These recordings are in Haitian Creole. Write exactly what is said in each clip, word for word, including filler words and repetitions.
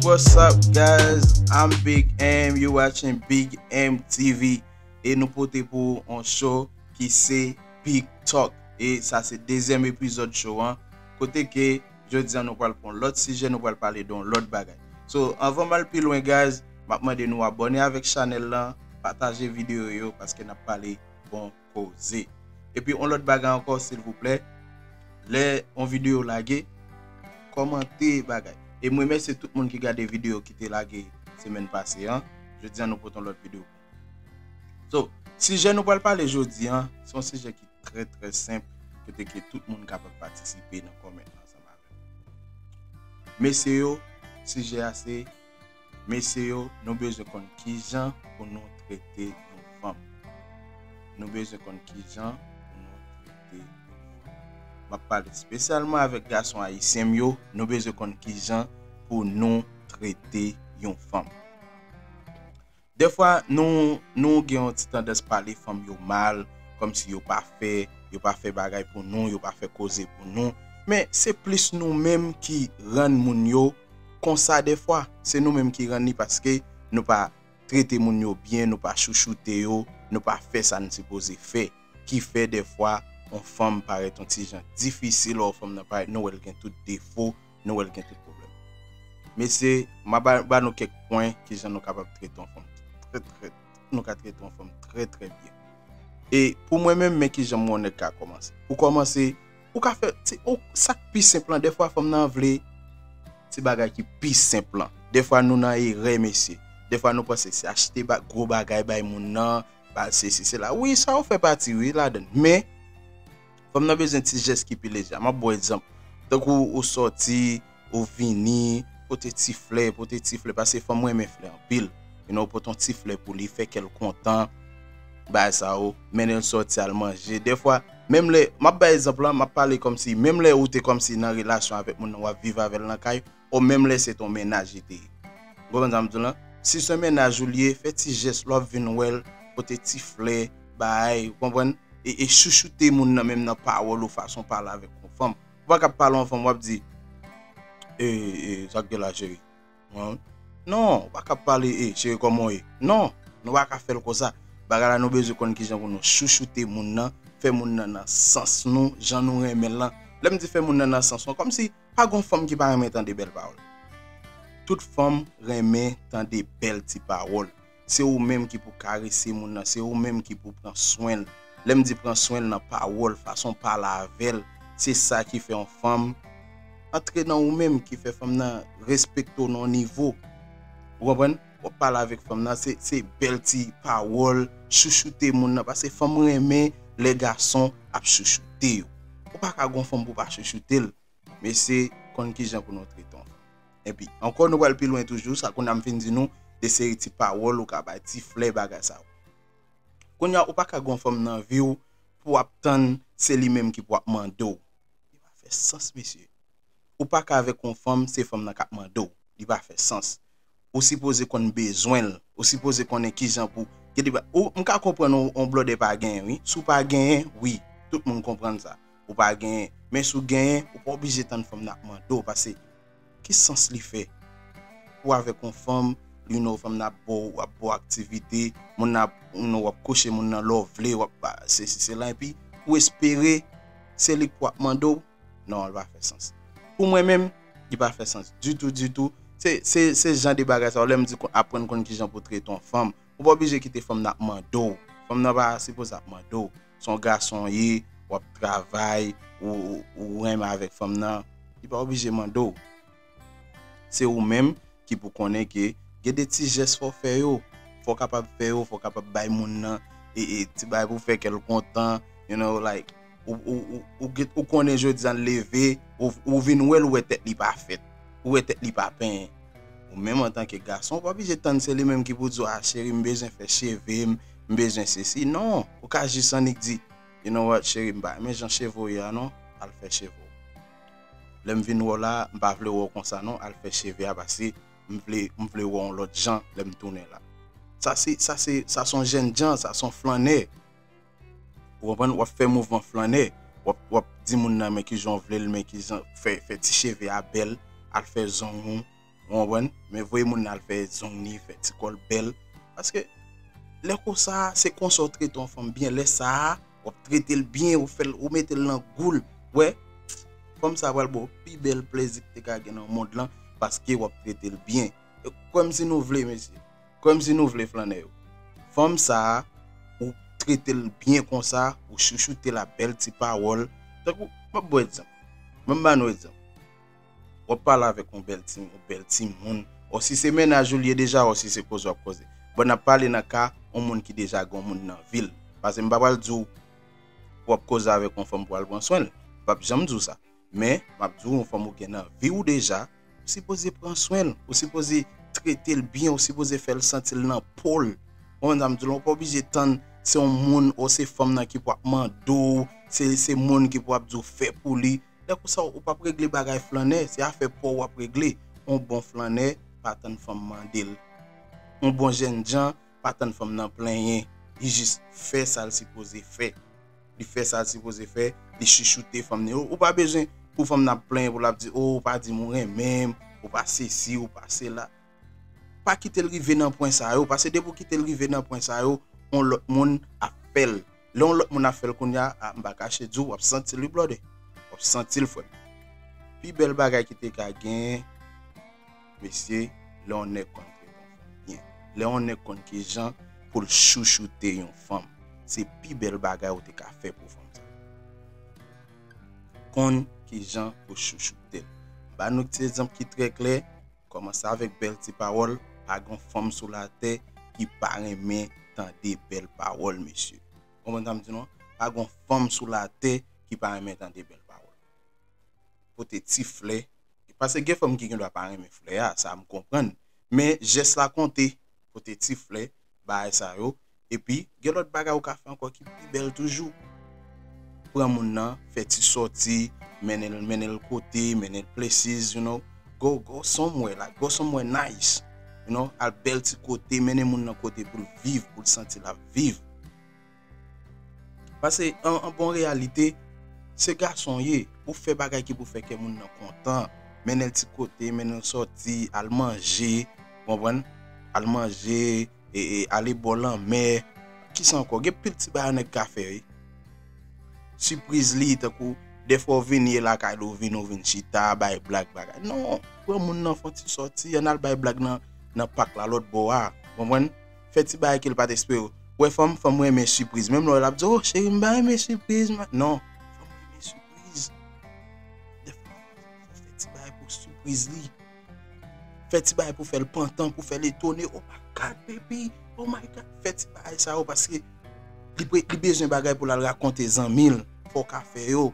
What's up, guys? I'm Big M. You watching Big M T V. E nou pote pou ou yon show ki se Big Talk. E sa se dezyèm epizòd show an. Kote ke jodi a nou pral pran lòt sijè, nou pral pale de yon lòt bagay. So, anvan m al pi lwen, guys, m ap mande nou abòne avèk chanèl lan, pataje videyo yo, paske n ap pale bon koze. Epi, yon lòt bagay ankò, silvouplè, lè yon videyo lage, kòmante bagay. E m remèsye tout moun ki gade videyo ki te lage semèn pase an. Jodi a, nou pote yon lòt videyo. So, sijè nou pral pale jodi a, se yon sijè ki trè, trè senp, kote ke tout moun kapab patisipe nan kòmantè ansanm avè m. Mesye yo, sijè a se, mesye yo, nou bezwen konn kijan pou nou trete yon fanm. Nou bezwen konn kijan pou nou trete yon fanm. M ap pale espesyalman avèk gason ayisyen m yo, nou bezwen konn kijan pou nou trete yon fanm. Dèfwa, nou, nou gen yon ti tandans pale fanm yo mal, kòmsi yo pa fè, yo pa fè bagay pou nou, yo pa fè koze pou nou. Men se plis nou menm ki rann moun yo konsa dèfwa. Se nou menm ki rann li paske nou pa trete moun yo byen, nou pa chouchoute yo, nou pa fè sa n sipoze fè. Ki fè dèfwa yon fanm parèt yon ti jan difisil, yon fanm nan parèt, nou wè l gen tout defo, nou wè l gen tout pwoblèm. Mesye, m a ba, ba nou kèk pwen kijan nou kapab trete yon fanm trè, trè, nou ka trete yon fanm trè, trè byen. E pou mwen menm, men kijan m wè yon nèg ka kòmanse. Pou kòmanse, ou ka fè, ti, ou, sa k pi senp lan, dèfwa fanm nan vle ti bagay ki pi senp lan. Dèfwa nou nan erè, mesye. Dèfwa nou panse se achte ba, gwo bagay bay moun nan, ba l sesi, sela. Wi, sa yo fè pati, wi, ladan l. Men, fanm nan bezwen ti jès ki pi lejè. M ap ba w egzanp. Tankou ou sòti, ou vini, pote ti flè, pote ti flè, paske fanm renmen flè anpil. You know, pote yon ti flè pou li, fè kè l kontan, bagay sa yo, mennen l sòti al manje. Dèfwa, menm lè, m ap bay egzanp lan, m ap pale kòmsi, menm lè ou te kòmsi nan relasyon avèk moun nan, w ap viv avè l nan kay, ou menm lè se t on mennaj li te ye. Ou konprann sa m di w lan? Si se mennaj ou li ye, fè ti jès, lè w ap vin wè l, pote ti flè, bay, ou konprann? E, e chouchoute moun nan menm nan pawòl ou, fason pale avèk yon fanm. Ou pa ka pale yon fanm, w ap di, e, e, sa k gen la, cheri? Hum? Non, ou pa ka pale, e, cheri, kòman w ye? Non, nou pa ka fè l konsa. Bagay la, nou bezwen konn kijan pou nou chouchoute moun nan, fè moun nan nan sans nou, jan nou renmen l lan. Lè m di fè moun nan nan sans nou, kòmsi pa gon fanm ki pa renmen tande bèl pawòl. Tout fanm renmen tande bèl ti pawòl. Se ou menm ki pou karese moun nan, se ou menm ki pou pran swen l. Lè m di pran swen l nan pawòl, fason pale avè l, se sa ki fè yon fanm antre nan ou menm, ki fè fanm nan respekte w nan yon nivo. Ou konprann? W ap pale avèk fanm nan, se, se bèl ti pawòl, chouchoute moun nan, paske fanm renmen lè gason ap chouchoute yo. Ou pa ka gon fanm pou w pa chouchoute l. Mesye, konn kijan pou nou trete yon fanm. Epi, ankò nou pral pi lwen toujou, sa kounye a m fin di nou, de seri ti pawòl ou ka bay, ti flè, bagay sa yo. Kounye a, ou pa ka gon fanm nan vi w pou w ap tann se li menm ki pou ap mande w. Li pa fè sans, mesye. Ou pa ka avèk yon fanm, se fanm nan k ap mande w. Li pa fè sans. Ou sipoze konn bezwen l. Ou sipoze konnen kijan pou, gen de ba, ou, m ka konprann yon, yon blòdè pa genyen, wi. Si w pa genyen, wi, tout moun konprann sa. Ou pa genyen. Men si w genyen, ou pa oblije tann fanm nan ap mande w, paske ki sans li fè? Ou avèk yon fanm, you know, fanm nan ap ba w, ap ba w aktivite, moun nan ap, you know, w ap kouche moun nan lè w vle, w ap ba, sesi, sela, epi ou espere se li k pou ap mande w. Non, li pa fè sans. Pou mwen menm, li pa fè sans ditou, ditou. Se, se, se jan de bagay sa yo, lè m di kon, aprann konn kijan pou trete yon fanm. Ou pa oblije kite fanm nan ap mande w. Fanm nan pa sipoze ap mande w. Se yon gason w ye, w ap travay, ou, ou, ou renmen avèk fanm nan. Li pa oblije mande w. Se ou menm ki pou konnen ke gen de ti jès fò w fè yo. Fò w kapab fè yo, fò w kapab bay moun nan, e, e, ti bagay pou fè kè l kontan, you know, like, ou, ou, ou, ou, get- ou konnen jodi a l leve, ou, ou vin wè l, ou wè tèt li pa fèt. Ou wè tèt li pa penyen. Ou menm antanke gason, ou pa oblije tann se li menm ki pou di w, a, cheri, m bezwen fè cheve m, m bezwen sesi. Non, ou ka jis annik di, you know what, cheri, m pa renmen jan cheve w ye a non, al fè cheve w. Lè m vin wè w la, m pa vle wè w konsa non, al fè cheve a, paske m vle, m vle wè w yon lòt jan lè m tounen la. Sa se, sa se, sa se yon jènjan, sa se yon flannè. Ou konprann? W ap fè mouvman flannè. W ap, w ap di moun nan men kijan w vle l, men kijan, fè, fè ti cheve a bèl, al fè zong ou, Ou konprann? Men voye moun nan al fè zong li, fè ti kò l bèl. Paske lè konsa, se konsa w trete yon fanm byen. Lè sa a, w ap trete l byen, ou fè l, ou mete l nan gou l. Wè, fanm sa a pral ba w pi bèl plezi ki te ka gen nan mond lan, paske w ap trete l byen. E kwè m si nou vle, mesye. Kwè m si nou vle, flannè yo. Fanm sa a, ou trete l byen konsa, ou chouchoute l ak bèl ti pawòl. Tankou, m ap ba w egzanp. Mwen m ba nou egzanp. W ap pale avèk yon bèl ti, yon bèl timoun. Ou si se mennaj ou l ye deja, ou si se koze w ap koze. Bon, n ap pale nan ka yon moun ki deja gen yon moun nan vi l. Paske m pa pral di w w ap koze avèk yon fanm pou al pran swen l. M p ap janm di w sa. Men, m ap di w, yon fanm ou gen nan vi w deja, ou sipoze pran swen l, ou sipoze trete l byen, ou sipoze fè l santi l nan po l. Ou konprann sa m di w la, ou pa oblije tann se yon moun ou se fanm nan ki pou ap mande w, se, se moun ki pou ap di w fè pou li. Lè konsa, ou p ap regle bagay flannè, se afè pa w w ap regle. Yon bon flannè, pa tann fanm mande l. Yon bon jènjan, pa tann fanm nan plenyen. Li jis fè sa l sipoze fè. Li fè sa l sipoze fè, li chouchoute fanm nan. Ou, ou pa bezwen pou fanm nan ap plenyen pou l ap di, "O, ou pa di m ou renmen m, ou pa sesi, ou pa sela." Pa kite l rive nan pwen sa yo, paske depi w kite l rive nan pwen sa yo, yon lòt moun ap fè l. Lè yon lòt moun ap fè l kounye a, a, m pa kache di w, w ap santi l, wi, blòdè. W ap santi l, frè m. Pi bèl bagay ki te ka gen, mesye, lè yon nèg konn trete yon fanm byen. Lè yon nèg konn kijan pou l chouchoute yon fanm. Se pi bèl bagay ou te ka fè pou fanm sa. Konn kijan pou chouchoute l. M ba nou ti egzanp ki trè klè. Kòmanse avèk bèl ti pawòl. Pa gen yon fanm sou latè ki pa renmen tande bèl pawòl, mesye. Konprann sa m di nou an? Pa gen yon fanm sou latè ki pa renmen tande bèl pawòl. Pote ti flè. Paske gen fanm ki gendwa pa renmen flè a, sa m konprann. Men jès la konte. Pote ti flè, bagay sa yo. Epi, gen lòt bagay ou ka fè ankò ki pi bèl toujou. Pran moun nan, fè ti sòti, mennen l, mennen l kote, mennen l places, you know. Go, go somewhere, like, go somewhere nice. You know, al bèl ti kote, mennen moun nan kote pou l viv, pou l santi l ap viv. Paske an, an bon reyalite, se gason w ye. Ou fè bagay ki pou fè kè moun nan kontan. Mennen l ti kote, mennen l sòti, al manje, w konprann? Al manje, e, e, ale bò lanmè. Kisa ankò? Gen pil ti bagay nèg ka fè, wi. Sipriz li, tankou, dèfwa w vini e lakay li w vini, w vin chita, bay blag bagay. Non, pran moun nan fè yon ti sòti, ann al bay blag nan, nan pak la, lòt bò a. W konprann? Fè ti bagay ke l pa t espere. Ou wè fanm, fanm renmen sipriz. Menm lè w wè l ap di, "O, cheri, m pa renmen sipriz, mwen." Non, fanm renmen sipriz. Dèfwa, fè ti bagay pou sipriz li. Fè ti bagay pou fè l pantan, pou fè l etone. "Oh my God, baby. Oh my God." Fè ti bagay sa yo paske li, pre- li bezwen bagay pou l al rakonte zanmi l. Fò w ka fè yo.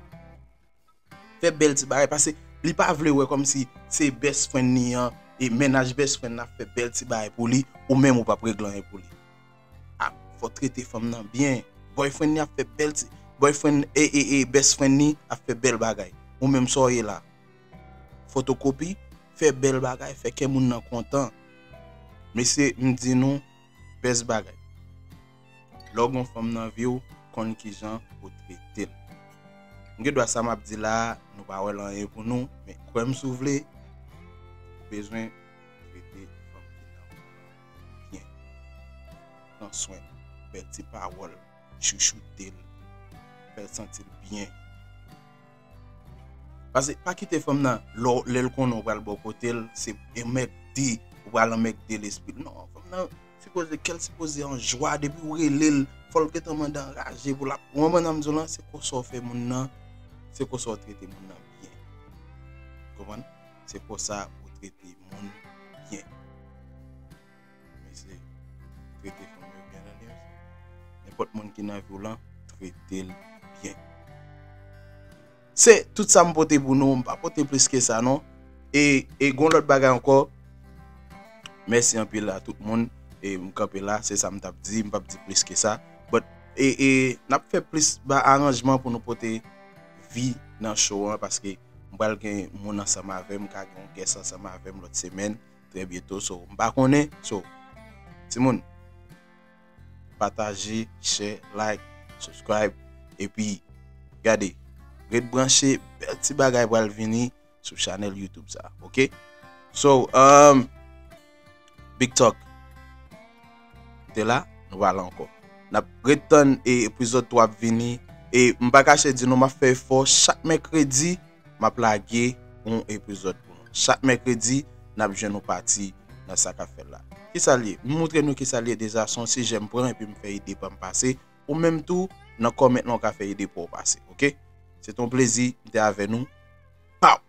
Fè bèl ti bagay, paske li pa vle wè kòmsi se best friend li an, e mennaj best friend nan ap fè bèl ti bagay pou li, ou menm ou p ap regle anyen pou li. A, fò trete fanm nan byen. Boyfriend li ap fè bèl ti, boyfriend, e, e, e, best friend li ap fè bèl bagay. Ou menm sa w ye la. Fotokopi, fè bèl bagay, fè kè moun nan kontan. Mesye, m di nou, best bagay. Lè w gen yon fanm nan vi w, konn kijan pou trete l. M gen dwa sa m ap di la a, nou pa wè l anyen pou nou, men kwè m si w vle, ou bezwen trete fanm ki nan vi w lan byen. Pran swen l, bèl ti pawòl, chouchoute l, fè l santi l byen. Paske pa kite fanm nan, lè w- lè l konnen w pral bò kote l, se enmègde, ou pral anmègde lespri l. Non, fanm nan sipoze, kè l sipoze an jwa, depi w rele l, fò l gentan mande anraje pou l ap, ou konprann sa m di w lan, se konsa w fè moun nan, se konsa w trete moun nan byen. Konprann? Se konsa ou trete moun byen. Mesye, trete fanm yo byen tande, mesye. Nenpòt moun ki nan vi w lan, trete l byen. Se tout sa m pote pou nou, m pa pote plis ke sa non. E, e gon lòt bagay ankò. Mèsi anpil a tout moun. E m kanpe la, se sa m t ap di, m p ap di plis ke sa. But, e, e n ap fè plis ba aranjman pou nou pote vi nan show an, paske m pral gen moun ansanm avè m, m ka gen yon guest ansanm avè m lòt semèn, trè byento. So, m pa konnen. So, timoun, pataje, share, like, subscribe, epi gade, ret branche, bèl ti bagay pral vini sou chanèl YouTube sa, oke? So, um, Big Talk. Te la, nou pa la ankò. N ap ret tann e epizòd twa ap vini. E m pa kache di nou, m ap fè efò chak mèkredi, m ap lage yon epizòd pou nou. Chak mèkredi, n ap jwenn yon pati nan sa k ap fèt la. Kisa l ye? M montre nou kisa l ye deja, se yon sijè m pran epi m fè ide pa m pase. Ou menm tou, nan kòmant lan, ou ka fè ide pa w pase, oke? Se te yon plezi, m te avè nou. Pow!